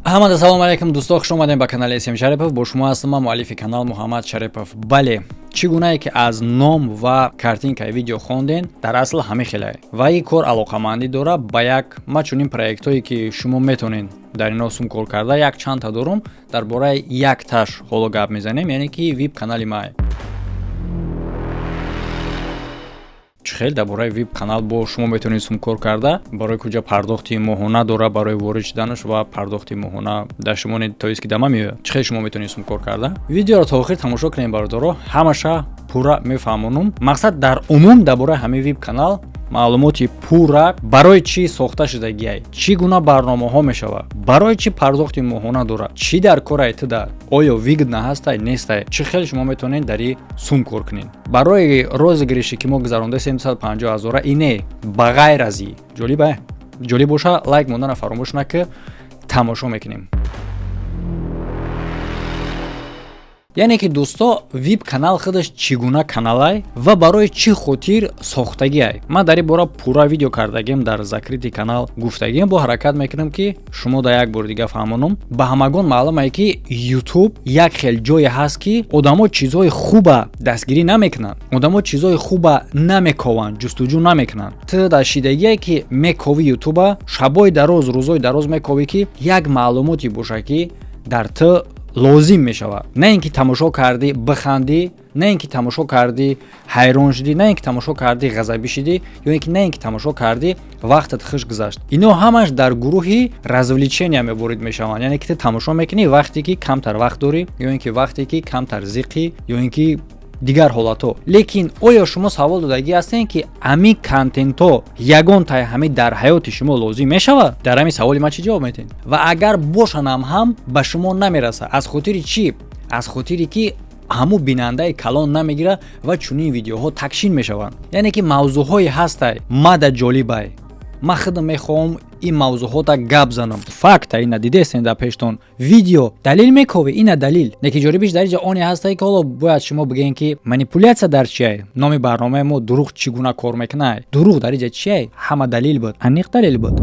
Ҳамада салому алайкум, дӯсто, хуш омадем ба канали СМ Шарипов. Бо шумо ҳастам ман, муаллифи канал Муҳаммад Шарипов. Бале, чӣ гунае ки аз ном ва картинкаи видео хонден, дар асл ҳамин хелае ва ин кор алоқамандӣ дорад ба як ма чунин проектҳое, ки шумо метонед дар ино сум кор карда. Як чандта дорум, дар бораи якташ ҳоло гап мезанем, яъне ки вип канали мае. Чӣ хел дар бораи вип канал бо шумо метавонед сум кор карда? Барои куҷа пардохти моҳона дора, барои ворид шуданаш ва пардохти моҳона дар шумо то есть ки дама меояд. Чӣ хел шумо метавонед сум кор карда? Видеоро то охир тамошо кунем, бародаро, ҳамаша пурра мефаҳмонум. Мақсад, дар умум дар бораи ҳамин вип канал маълумоти пурра: барои чӣ сохта шудагиай, чӣ гуна барномаҳо мешавад, барои чӣ пардохти моҳона дорад, чӣ дар корай туда, оё выгодно ҳастай, нестай, чӣ хел шумо метавонед дар и сум кор кунед. Барои розыгрыше, ки мо гузарондаем 750 ҳазора, ине ба ғайр аз и ҷолиба. Ҷолиб боша, лайк мондана фаромӯш накӣ. Тамошо мекунем. Яъне ки, дӯсто, вип канал худаш чӣ гуна каналай ва барои чӣ хотир сохтагиай, ман дар ин бора пурра видео кардагим, дар закрытый канал гуфтагим. Бо ҳаракат мекунам, ки шумо дар як бори дига фаҳмонум. Ба ҳамагон маълумае, ки Ютуб як хел ҷое ҳаст, ки одамо чизҳои хуба дастгирӣ намекунанд, одамо чизҳои хуба намекованд, ҷустуҷӯ намекунанд. Ту дар шидагие, ки мекови Ютуба, шабои дароз, рӯзои дароз мековӣ, ки як маълумоте боша, ки дар ту лозим мешавад. На ин ки тамошо кардӣ, бихандӣ, на ин ки тамошо кардӣ, ҳайрон шудӣ, на ин ки тамошо кардӣ, ғазабӣ шудӣ, ё ин ки на ин ки тамошо кардӣ, вақтат хуш гузашт. Ино ҳамаш дар гурӯҳи развлечения меворид мешаванд. Яъне ки ту тамошо мекунӣ вақте ки камтар вақт дорӣ, ё ин ки вақте ки камтар зиқӣ, ё ин ки дигар ҳолатҳо. Лекин оё шумо савол додагӣ ҳастем, ки ҳамин контентҳо ягон тай ҳамин дар ҳаёти шумо лозим мешавад? Дар ҳамин саволи ман чӣ ҷавоб метиҳед? Ва агар бошанам ҳам, ба шумо намерасад. Аз хотири чӣ? Аз хотире ки ҳамун бинандаи калон намегирад ва чунин видеоҳо такшин мешаванд. Яъне ки мавзӯъҳое ҳастай, мада ҷолибай, ман худам мехоҳам ин мавзӯъҳота гап занам. Факта ина дидестен дар пештон, видео далил мековӣ, ина далил. Неки ҷолибиш дар инҷа оне ҳастае, ки ҳоло бояд шумо бигӯен, ки манипуляция дар чиай? Номи барномаи мо «Дурӯғ чӣ гуна кор мекунай». Дурӯғ дар инҷа чиай? Ҳама далил буд, аниқ далил буд.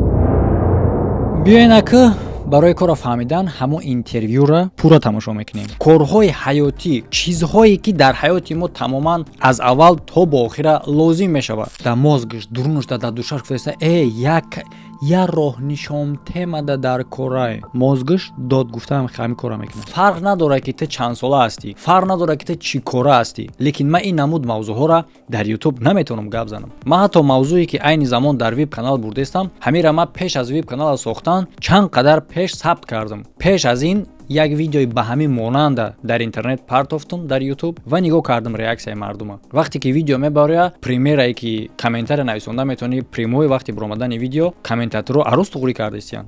Биёен, ака, барои корро фаҳмидан ҳамон интервюра пурра тамошо мекунем. Корҳои ҳаётӣ, чизҳое ки дар ҳаёти мо тамоман аз аввал то ба охира лозим мешавад. Дар мозгаш, дурунаш, дар душаш гуфтаиста: «Э, як я роҳнишомтемада дар корай». Мозгаш дод гуфтаам, ҳамин корро мекунад. Фарқ надорад, ки ту чандсола ҳастӣ, фарқ надорад, ки ту чӣ кора ҳастӣ, лекин ман ин намуд мавзӯъҳоро дар Ютуб наметавонам гап занам. Ман ҳатто мавзӯе, ки айни замон дар вип канал бурдестам, ҳамира ман пеш аз вип канала сохтан чанд қадар пеш сабт кардам. Пеш аз ин як видеои ба ҳамин монанда дар интернет партофтум, дар Ютуб, ва нигоҳ кардам реаксияи мардума. Вақте ки видео мебароя, примерае ки комментария нависонда метавонӣ, прямой вақти баромадани видео комментаторо арӯз туғрӣ кардистиян.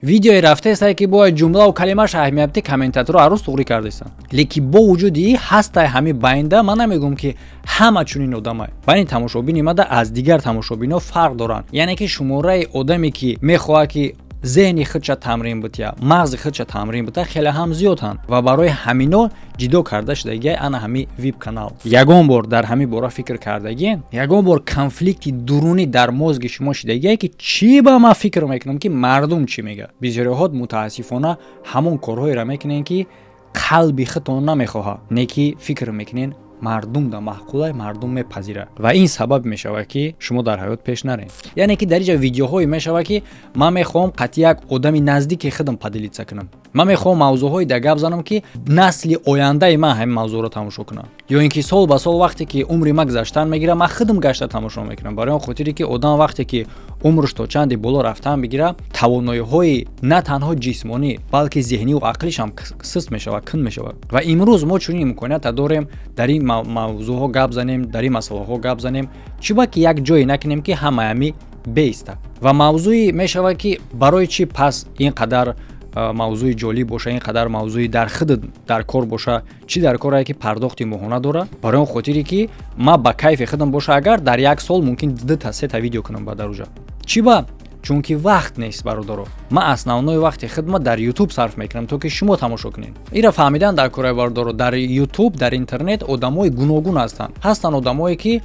Видеои рафтаестае, ки бояд ҷумлаву калимааш аҳамияти, комментаторо арӯз туғрӣ кардистанд. Лекин бо вуҷуди и ҳастай ҳамин байнда, ман намегӯям, ки ҳама чунин одамай. Байни тамошобини мада аз дигар тамошобино фарқ доранд. Яъне ки шумораи одаме, ки мехоҳад, ки зеҳни худша тамрин бутя, мағзи худша тамрин бута, хеле ҳам зиёданд ва барои ҳамино ҷидо карда шудагиай ана ҳами вип канал. Ягон бор дар ҳамин бора фикр кардагиен? Ягон бор конфликти дурунӣ дар мозги шумо шудагие, ки чӣ ба ман фикр мекунам, ки мардум чӣ мегӯяд? Бисёриҳо, мутаассифона, ҳамон корҳоеро мекунем, ки қалби худтон намехоҳад, не ки фикр мекунен, мардум да маъқулай, мардум мепазирад, ва ин сабаб мешавад, ки шумо дар ҳаёт пеш наред. Яъне ки дар инҷа видеоҳое мешавад, ки ман мехоҳам қатъи як одами наздики худам поделиться кунам. Ман мехоҳам мавзӯъҳое да гап занам, ки насли ояндаи ман ҳамин мавзӯъро тамошо кунад, ё ин ки сол ба сол, вақте ки умри ман гузаштан мегирад, ман худам гашта тамошо мекунам. Барои он хотире ки одам, вақте ки умрш то чанде боло рафтан бигирад, тавоноиҳои на танҳо ҷисмонӣ, балки зеҳниву ақлишам сист мешавад, кун мешавад. Ва имрӯз мо чунин имконията дорем, дар ин мавзӯъҳо гап занем, дар ин масъалаҳо гап занем. Чӣ ба ки як ҷое накунем, ки ҳамаами беиста? Ва мавзӯи мешавад, ки барои чӣ пас ин қадар мавзӯи ҷолиб боша, ин қадар мавзӯи дар худ дар кор боша, чӣ дар корае, ки пардохти моҳона дора? Барои он хотире ки ман ба кайфи худам боша, агар дар як сол мумкин дута сета видео кунам ба даруҷа. Чӣ ба? Чунки вақт нест, бародаро. Ман основной вақти худма дар Ютуб сарф мекунам, то ки шумо тамошо кунед. Инро фаҳмидан дар кораи, бародаро. Дар Ютуб, дар интернет одамои гуногун ҳастанд. Ҳастанд одамое, ки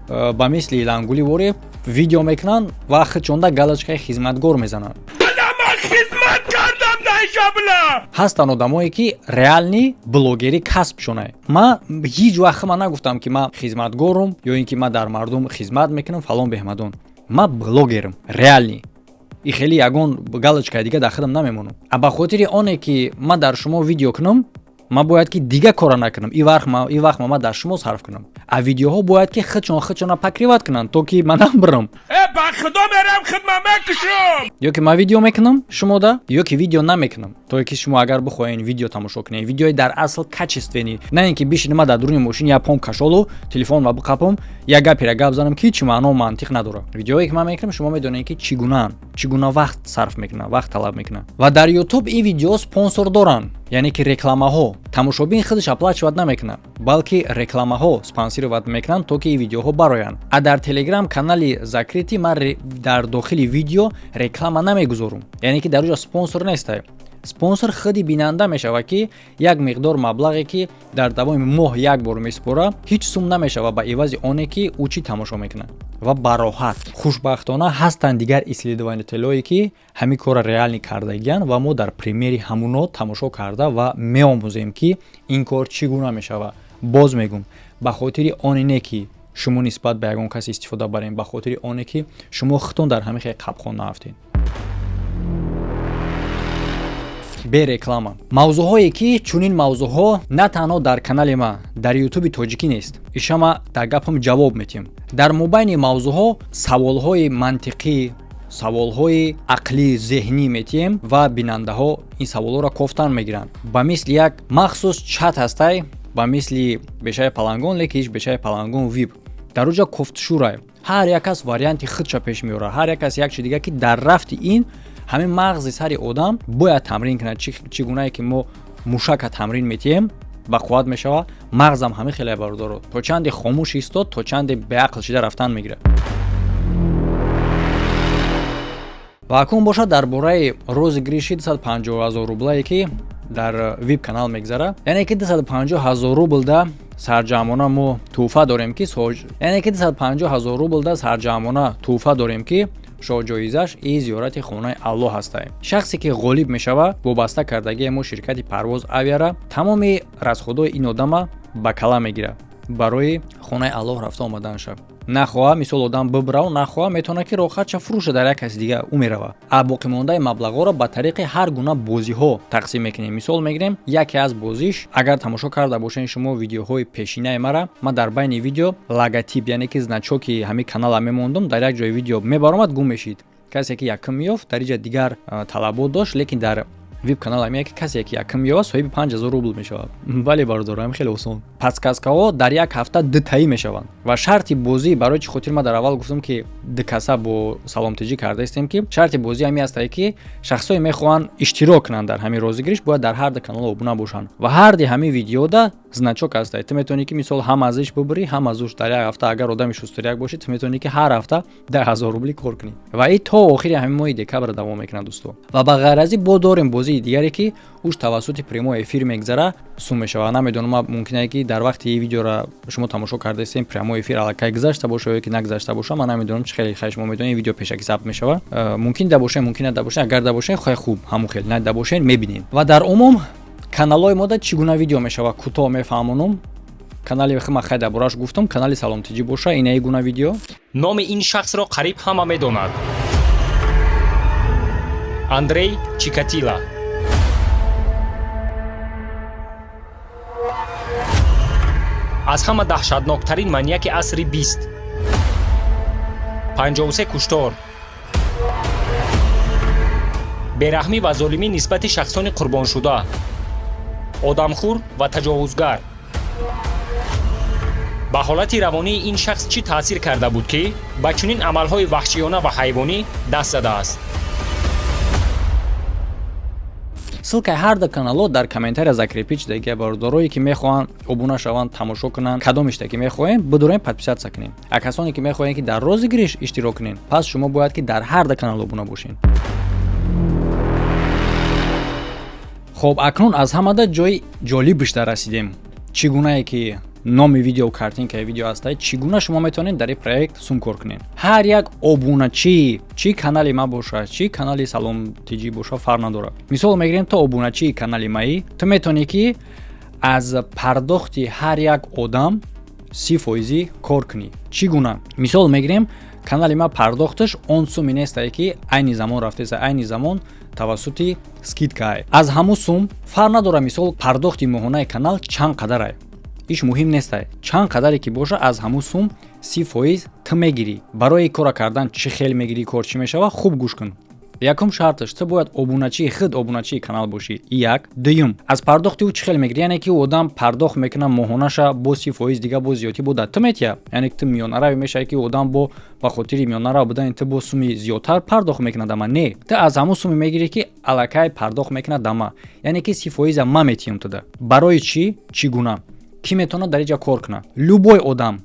ба мисли лангули воре видео мекунанд ва худшонда галочкаи хизматгор мезананд. Хизмат кардам дар. Ҳастанд одамое, ки реальный блогерӣ касбшонае. Ман ҳеҷ вақт ман нагуфтам, ки ман хизматгорум ё ин ки ман дар мардум хизмат мекунам, фалон беҳмадон. Ман блогерам реальный и хеле ягон галочкаи дига дар худам намемонам. А ба хотири оне ки ман дар шумо видео кунам, ман бояд ки дига кора накунам. И вақт ман дар шумо сарф кунам, а видеоҳо бояд ки худшон худшона покрывать кунанд, то ки ман набирам. Э, ба худо, мерам, хидмат мекушам. Ё ки ман видео мекунам шумода, ё ки видео намекунам, то ки шумо агар бихоҳед, видео тамошо кунед, видеои дар асл качественный, на ин ки бишинам ман дар дуруни мошин, як пом кашолу телефонро биқапам, як гапера гап занам, ки ҳеҷ маъно мантиқ надорад. Видеое ки ман мекунам, шумо медонед, ки чӣ гунаанд, чӣ гуна вақт сарф мекунанд, вақт талаб мекунанд. Ва дар Ютуб ин видео спонсор доранд, яъне ки рекламаҳо. Тамошобин худаш оплачивать намекунад, балки рекламаҳо спонсировать мекунанд, то ки ин видеоҳо бароянд. А дар Телеграм канали закрытый ман дар дохили видео реклама намегузорум, яъне ки дар оҷо спонсор нестай. Спонсор худи бинанда мешавад, ки як миқдор маблағе, ки дар давоми моҳ як бор месупора, ҳеҷ сум намешавад, ба ивази оне ки ӯ чӣ тамошо мекунад ва бароҳат. Хушбахтона, ҳастанд дигар исследователое, ки ҳамин корро реальный кардагиянд, ва мо дар примери ҳамуно тамошо карда ва меомӯзем, ки ин кор чӣ гуна мешавад. Боз мегӯм, ба хотири оне не, ки шумо нисбат ба ягон кас истифода барем, ба хотири оне ки шумо худтон дар ҳамин хел қабхон наафтед. Бе реклама мавзӯъҳое, ки чунин мавзӯъҳо на танҳо дар канали ма дар Ютуби тоҷикӣ нест. Ишама дар гапам ҷавоб метиҳем. Дар мобайни мавзӯъҳо саволҳои мантиқӣ, саволҳои ақлӣ, зеҳнӣ метиҳем ва бинандаҳо ин саволҳоро кофтан мегиранд. Ба мисли як махсус чат ҳастай, ба мисли бешаи палангон, лекин ҳеҷ бешаи палангон вип. Дар оҷа кофтшӯрай, ҳар як кас варианти худша пеш меорад, ҳар як кас як чи дига, ки дар рафти ин ҳамин мағзи сари одам бояд тамрин кунад. Чӣ гунае ки мо мушака тамрин метиҳем, ба қувват мешавад, мағзам ҳамин хеле, бародаро, то чанде хомӯш истод, то чанде беақл шида рафтан мегирад. Ва акнун бошад дар бораи розыгрыши 250 ҳазор рублае, ки дар вип канал мегзарад. Яъне ки 250 ҳазор рублда сарҷамъона мо тӯҳфа дорем, ки яъне ки 250 ҳазор рублда сарҷамъона тӯҳфа дорем, ки шоҳҷоизаш и зиёрати хонаи Аллоҳ ҳастае. Шахсе ки ғолиб мешавад, вобаста кардагии мо ширкати Парвоз Авиара тамоми расходҳои ин одама ба кала мегирад барои хонаи Аллоҳ рафта омаданша. Нахоҳа, мисол, одам бибирав, нахоҳа, метавонад, ки роҳатша фурӯша дар як каси дига, ӯ мерава. А боқимондаи маблағҳоро ба тариқи ҳар гуна бозиҳо тақсим мекунем. Мисол мегирем, яке аз бозиш, агар тамошо карда бошед шумо видеоҳои пешинаи мара, ман дар байни видео логотип, яъне ки значоки ҳамин канала мемондум, дар як ҷои видео мебаромад, гум мешид. Касе ки якум меёфт, дар инҷа дигар талабот дошт, лекин дар вип канал ҳамия, ки касе ки якум меёвад, соҳиби 5000 рубл мешавад. Бале, бародарам, хеле осон. Подсказкаҳо дар як ҳафта дутаӣ мешаванд. Ва шарти бозӣ, барои чӣ хотир ман дар аввал гуфтам, ки дукаса бо саломтиҷӣ кардаистем, ки шарти бозӣ ҳамин ҳастае, ки шахсое мехоҳанд иштирок кунанд дар ҳамин розыгрыш, бояд дар ҳар ду канал обуна бошанд ва ҳарди ҳамин видеода значок ҳастае. Ту метавонӣ, ки мисол, ҳам аз иш бубурӣ, ҳам аз уш. Дар як ҳафта, агар одами шустуряк бошӣ, ту метавонӣ, ки ҳар ҳафта 10 000 рубли кор кунӣ. Ва и то охири ҳамин моҳи декабр давом мекунад, дӯсто. Ва ба ғайр аз ин бо дорем бозии дигаре, ки уш тавассути прямой эфир мегзара, сум мешавад. Намедонам, мумкине, ки дар вақти ин видеоро шумо тамошо кардаистем, прямой эфир аллакай гузашта боша ё ки нагузашта боша, ман намедонам. Чӣ хеле хай, шумо медонед, видео пешакӣ сабт мешавад. Мумкин да бошем, мумкин нада бошем. Агар да бошем, хай, хуб, ҳамун хел, нада бошем, мебинем. Ва дар умум каналҳои мода чӣ гуна видео мешавад, кӯтоҳ мефаҳмонам. Канали хма хай дар бораш гуфтам. Канали саломтиҷӣ боша, инаи гуна видео. Номи ин шахсро қариб ҳама медонад: Андрей Чикатила. Аз ҳама даҳшатноктарин маньяки асри бист. 53 куштор, бераҳмӣ ва золимӣ нисбати шахсони қурбоншуда, одамхӯр ва таҷовузгар. Ба ҳолати равонии ин шахс чӣ таъсир карда буд, ки ба чунин амалҳои ваҳшиёна ва ҳайвонӣ даст задааст? Ссылкаи ҳар ду каналҳо дар комментария закрепить шудагия. Бародарое ки мехоҳанд обуна шаванд, тамошо кунанд, кадомишта ки мехоҳем, бидурем, подписаться кунем. А касоне ки мехоҳем, ки дар розыгрыш иштирок кунем, пас шумо бояд, ки дар ҳар ду канал обуна бошед. Хоб, акнун аз ҳамада ҷои ҷолибишта расидем. Чӣ гунае ки Номи видео, картинкаи видео ҳастай. Чӣ гуна шумо метавонед дар ин проект сум кор кунед? Ҳар як обуначӣ, чӣ канали ма боша, чӣ канали Салом Тиҷӣ боша, фарқ надорад. Мисол мегирем, ту обуначии канали маӣ, ту метавонӣ, ки аз пардохти ҳар як одам 30 фоизӣ кор кунӣ. Чӣ гуна? Мисол мегирем, канали ма пардохташ он суми нестае, ки айни замон рафтеса, айни замон тавассути скидкае. Аз ҳамун сум фарқ надорад, мисол, пардохти моҳонаи канал чанд қадарае, иш муҳим нестае. Чанд қадаре ки боша, аз ҳамун сум 30% ту мегирӣ. Барои кора кардан чӣ хел мегирӣ, кор чӣ мешава, хуб гӯш кун. Якум шарташ: ту бояд обуначии худ, обуначии канал бошӣ. Як. Дуюм, аз пардохти ӯ чӣ хел мегирӣ? Яъне ки ӯ одам пардохт мекунад моҳонаша, бо 30% дига, бо зиёдтӣ бо ту метия. Яъне ту миёнаравӣ мешавӣ, ки одам бо ба хотири миёнарав будани ту бо суми зиёдтар пардохт мекунад дама? Не, ту аз ҳамун суме мегирӣ, ки аллакай пардохт мекунад дама. Яъне ки 30 фоиза ма метиҳам туда. Барои чӣ? Чӣ гуна? Кӣ метавонад дар инҷа кор кунад? Любой одам,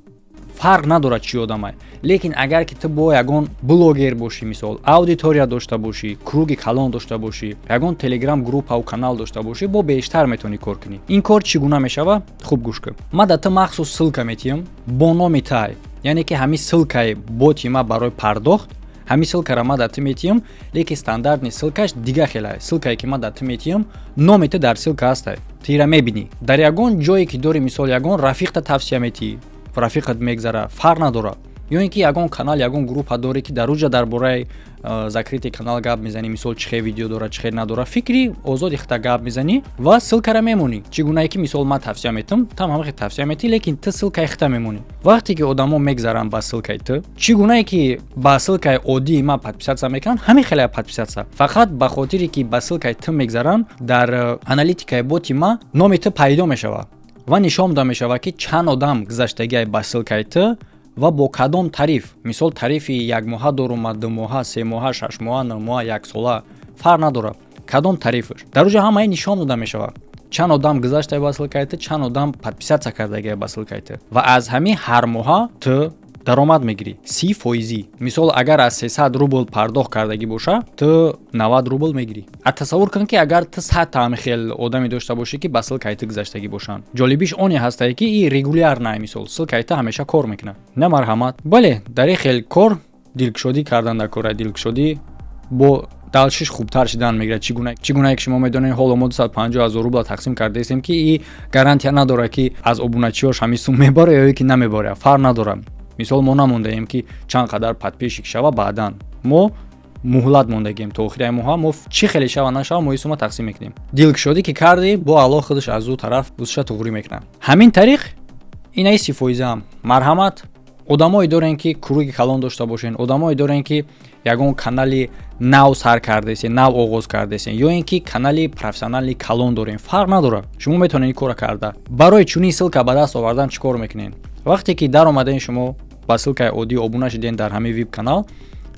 фарқ надорад, чӣ одамай. Лекин агар ки ту бо ягон блогер бошӣ, мисол, аудитория дошта бошӣ, круги калон дошта бошӣ, ягон телеграм группау канал дошта бошӣ, бо бештар метавонӣ кор кунӣ. Ин кор чӣ гуна мешава, хуб гӯш кун. Ма да ту махсус ссылка метиҳам бо номи тай. Яъне ки ҳамин ссылкаи боти ма барои пардохт, ҳамин ссылкаро ма дар ту метиҳам, лекин стандартный ссылкаш дига хелае. Ссылкае, ки ма дар ту метиҳам, номи ту дар ссылка ҳастай, ту ира мебинӣ. Дар ягон ҷое ки дори, мисол, ягон рафиқта тавсия метиҳӣ, рафиқат мегзара, фарқ надорад. Ё ин ки ягон канал, ягон группа дорӣ, ки дар уҷа дар бораи закрытый канал гап мезанӣ, мисол, чӣ хел видео дорад, чӣ хел надорад, фикри озоди хита гап мезанӣ ва ссылкара мемонӣ. Чӣ гунае ки, мисол, ман тавсия метам, там ҳамахе тавсия метӣ, лекин ту ссылкаи хита мемонӣ. Вақте ки одамо мегзаранд ба ссылкаи ту, чӣ гунае ки ба ссылкаи оддии ман подписаться мекунанд, ҳамин хеле подписаться. Фақат ба хотире ки ба ссылкаи ту мегзаранд, дар аналитикаи боти ма номи ту пайдо мешавад ва нишон дода мешавад, ки чанд одам гузаштагиай ба ссылкаи ту ва бо кадом тариф. Мисол, тарифи якмоҳа дорума, 2 моҳа, 3 моҳа, 6 моҳа, 9 моҳа, яксола, фарқ надорад кадом тарифаш. Дар уҷа ҳамаи нишон дода мешавад, чанд одам гузаштае ба ссылкаи ту, чанд одам подписаться кардагия ба ссылкаи ту. Ва аз ҳамин ҳар моҳа ту даромад мегирӣ 30 фоизӣ. Мисол, агар аз 300 рубл пардохт кардагӣ боша, ту 90 рубл мегирӣ. А тасаввур кун, ки агар ту 100 та ҳами хел одаме дошта бошӣ, ки ба ссылкаи ту гузаштагӣ бошанд. Ҷолибиш оне ҳастае, ки и регулярно, мисол, ссылкаи ту ҳамеша кор мекунад. На, марҳамат. Бале, дар ин хел кор дилкушодӣ кардан дар кора, дилкушодӣ бо далшиш хубтар шидан мегирад. Чӣ гунае ки шумо медонед, ҳоло мо 250 ҳазор рубла тақсим кардаистем, ки и гарантия надорад, ки аз обуначиёш ҳамин сум мебарад ё ки намебарад, фарқ надорад. Мисол, мо намондаем, ки чанд қадар подписчик шава. Баъдан мо муҳлат мондагием то охири моҳа. Мо чӣ хеле шава, нашава, мо сума тақсим мекунем. Дилкушодӣ ки кардӣ, бо Аллоҳ худаш аз ӯ тараф ӯзша туғрӣ мекунад. Ҳамин тариқ инаи 30 фоизаам. Марҳамат, одамое дорем, ки круги калон дошта бошен, одамое дорем, ки ягон канали нав сар кардесен, нав оғоз кардесен, ё ин ки канали профессионали калон дорем, фарқ надорад, шумо метавонед ин кора карда. Барои чунин ссылка ба даст овардан чӣ кор мекунед? Вақте ки даромадаен, шумо ба ссылкаи оддӣ обуна шуден дар ҳамин вип канал,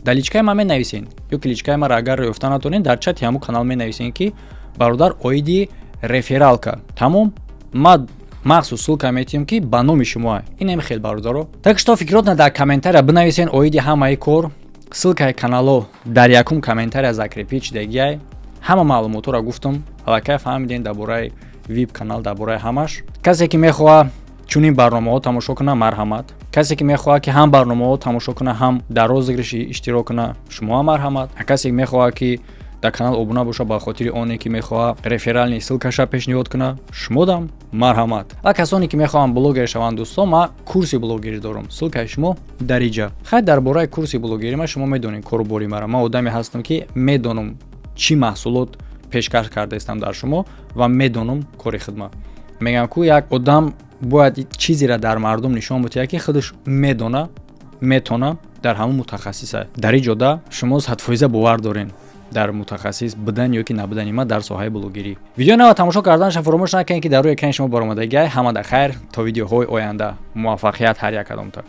дар личкаи ман менависен ё ки личкаи маро агар ёфта натонед, дар чати ҳамун канал менависен, ки бародар, оиди рефералка. Тамом, ма махсус ссылка метиҳем, ки ба номи шумо. Инем хел, бародаро. Так что фикротна дар комментария бинависен оиди ҳамаи кор. Ссылкаи канало дар якум комментария закрепить шидагиай. Ҳама маълумотҳоро гуфтам, аллакай фаҳмидем дар бораи вип канал, дар бораи ҳамаш. Касе ки мехоҳад чунин барномаҳо тамошо кунад, марҳамат. Касе ки мехоҳад, ки ҳам барномаҳо тамошо кунад, ҳам дар розыгрыш иштирок кунад, шумо марҳамат. Касе ки мехоҳад, ки дар канал обуна боша ба хотири оне ки мехоҳад реферальный ссылкаша пешниҳод кунад, шумодам марҳамат. Ва касоне ки мехоҳанд блогер шаванд, дӯстон, ман курси блогерӣ дорам, ссылкаи шумо дар иҷа. Хайр, дар бораи курси блогерӣ ма шумо медонед кору бори мара. Ман одаме ҳастам, ки медонам, чӣ маҳсулот пешкаш кардаистам дар шумо, ва медонам кори хидмат. Мегӯям ку, як одам бояд чизеро дар мардум нишон бидиҳад, ки худаш медона, метона, дар ҳамон мутахассиса. Дар ин ҷода шумо 100% бовар дорем дар мутахассис будан ё ки набудани ман дар соҳаи блогерӣ. Видеои нава тамошо карданаша фаромӯш накунед, ки дар рӯи экрани шумо баромадагиай. Ҳамада хайр, то видеоҳои оянда. Муваффақият ҳар як кадомта.